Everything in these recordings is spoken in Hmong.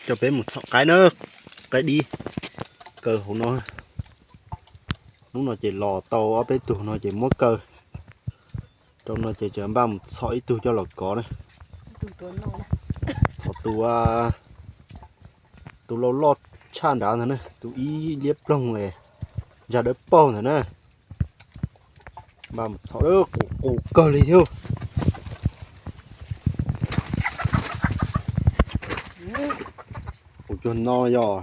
Coj peb mus txhom qaib na, qaib dib, kaw hauv no. Hnub no ces los tau ob peb tug no ces muab kaw. Rau no ces tseem npaj mus txhom ib tug coj los kov na. Txhom tus, tus loj loj tshaj nrad ntag na, tus ib liab ploog ntsa dawb paug ntag na. Npaj mus txhom, qus qus kawg li thiab. Qus cuag no yog,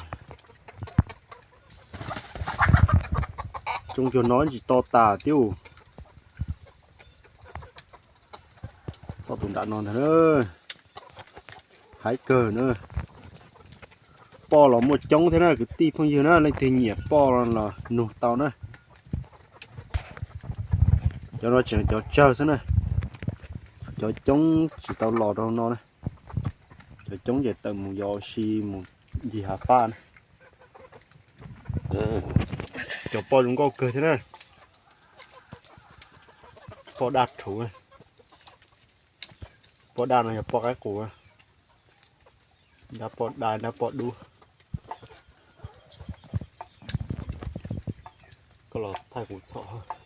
tsoo cuag no tsis to tas thiab. Txhom tus nram no ntag na, haib kawg na. Poj los muaj coob thiab na kwv tij phooj ywg na, leej twg nyiam poj los nug tau na. Cov no tseem cov tsawg xwb na, cov coob tsis tau los rau no na. Cov coob ces tawm mus yos ua si mus ncig hav paj na. Cov poj zoo nkauj kawg thiab na. Poj daj rhuv, poj daj no yog poj qaib qus, dab poj daj dab poj dub. Koj los thaij kuv txhom.